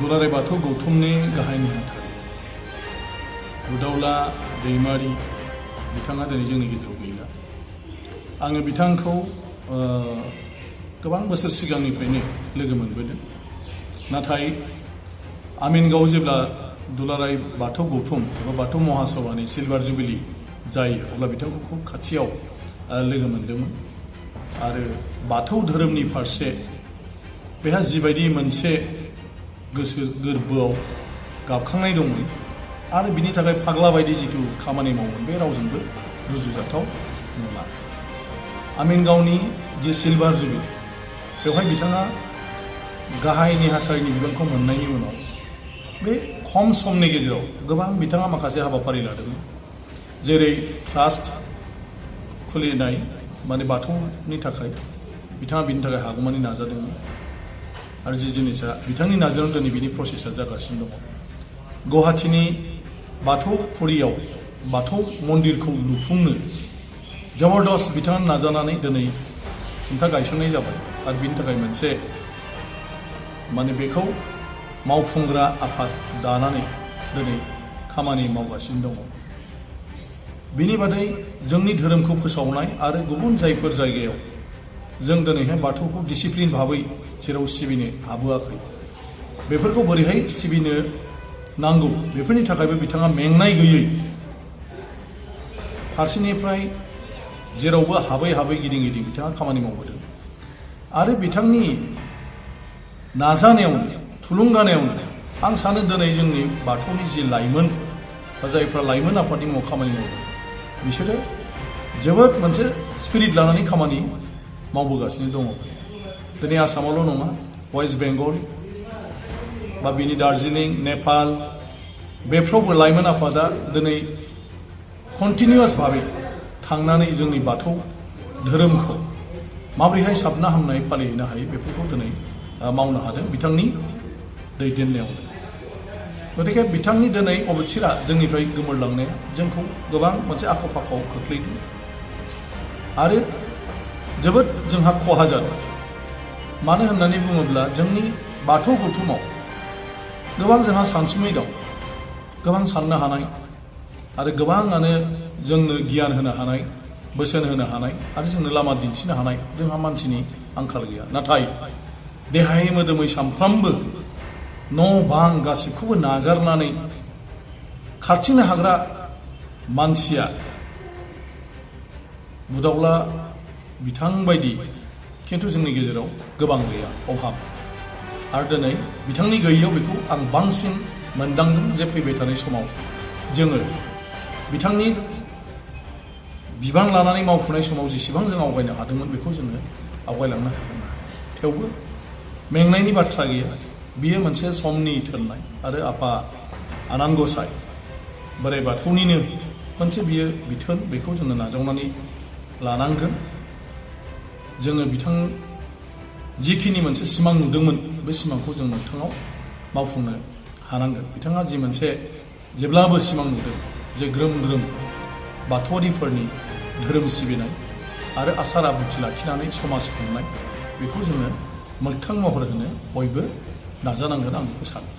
दुलाराय बाथौ गौथुमनि गाहाय नेहाथारि बुदावला दैमारि बिथाङा दिनै जोंनि गेजेराव गैला। आङो बिथांखौ गोबां बोसोर सिगांनिफ्रायनो लोगो मोनबोदों। नाथाय आमिनगाव जेब्ला दुलाराय बाथौ गौथुम एबा बाथौ महासभानि सिलभार जुबिलि जायो अब्ला बिथांखौ खुब खाथियाव लोगो मोनदोंमोन आरो बाथौ धोरोमनि फारसे बेहा जिबायदि मोनसे गोसो गोरबोआव गाबखांनाय दंमोन आरो बिनि थाखाय फाग्ला बायदि जिथु खामानि मावोमोन बे रावजोंबो रुजुजाथाव नङा। आमिनगावनि जे सिलभार जुबिलि बेवहाय बिथाङा गाहाय नेहाथारिनि बिबानखौ मोननायनि उनाव बे खम समनि गेजेराव गोबां बिथाङा माखासे हाबाफारि लादोंमोन, जेरै ट्रास्ट खुलिनाय माने बाथौनि थाखाय बिथाङा बिनि थाखाय हागौमानि नाजादोंमोन आरो जि जिनिसा बिथांनि नाजानायाव दिनै बिनि प्रसेसा जागासिनो दङ। गुवाहाटीनि बाथौ फुरियाव बाथौ मन्दिरखौ लुफुंनो जबरदस्त बिथाङा नाजानानै दिनै खुन्था गायसननाय जाबाय आरो बिनि थाखाय मोनसे माने बेखौ मावफुंग्रा आफाद दानानै दिनै खामानि मावगासिनो दङ। बिनि बादै जोंनि धोरोमखौ फोसावनाय आरो गुबुन जायफोर जायगायाव जों दिनैहाय बाथौखौ डिसिप्लिन भाबै जेराव सिबिनो हाबोआखै बेफोरखौ बोरैहाय सिबिनो नांगौ बेफोरनि थाखायबो बिथाङा मेंनाय गैयै फारसेनिफ्राय जेरावबो हाबै हाबै गिदिं गिदिं बिथाङा खामानि मावबोदों आरो बिथांनि नाजानायावनो थुलुंगानायावनो आं सानो दिनै जोंनि बाथौनि जि लाइमोन बा जायफ्रा लाइमोन आफादनि मुङाव खामानि मावदों बिसोरो जोबोद मोनसे स्पिरिट लानानै खामानि मावबोगासिनो दङ। दिनै आसामावल' नङा, वेस्ट बेंगल बा बिनि दार्जिलिं, नेपाल बेफ्रावबो लाइमोन आफादा दिनै कन्टिनिउवास भाबै थांनानै जोंनि बाथौ धोरोमखौ माबोरैहाय साबना हामनाय फालिहैनो हायो बेफोरखौ दिनै मावनो हादों बिथांनि दैदेननायावनो। गतिके बिथांनि दिनै अबथिरा जोंनिफ्राय गोमोरलांनाया जोंखौ गोबां मोनसे आख' फाख'आव खोख्लैदों आरो जोबोद जोंहा खहा जादों। मानो होननानै बुङोब्ला जोंनि बाथौ गौथुमाव गोबां जोंहा सानसुमै दं, गोबां साननो हानाय आरो गोबाङानो जोंनो गियान होनो हानाय, बोसोन होनो हानाय आरो जोंनो लामा दिन्थिनो हानाय जोंहा मानसिनि आंखाल गैया। नाथाय देहायै मोदोमै सानफ्रामबो न' बां गासिबखौबो नागारनानै खारथिंनो हाग्रा मानसिया बुदावला बिथां बायदि खिन्थु जोंनि गेजेराव गोबां गैया, अभाब। आरो दिनै बिथांनि गैयैयाव बेखौ आं बांसिन मोनदांदों जे फैबाय थानाय समाव जोङो बिथांनि बिबान लानानै मावफुनाय समाव जेसेबां जों आवगायनो हादोंमोन बेखौ जोङो आवगायलांनो हागोन। थेवबो मेंनायनि बाथ्रा गैया, बियो मोनसे समनि थोननाय आरो आफा आनान गसाइ बोराइ बाथौनिनो मोनसे बियो बिथोन, बेखौ जोङो नाजावनानै लानांगोन। जोङो बिथां जिखिनि मोनसे सिमां नुदोंमोन बे सिमांखौ जों मोगथाङाव मावफुंनो हानांगोन। बिथाङा जि मोनसे जेब्लाबो सिमां नुदों जे ग्रोम ग्रोम बाथौआरिफोरनि धोरोम सिबिनाय आरो आसार आब्रुथि लाखिनानै समाज खुंनाय बेखौ जोङो मोगथां महर होनो बयबो नाजानांगोन, आं बेखौ सानो।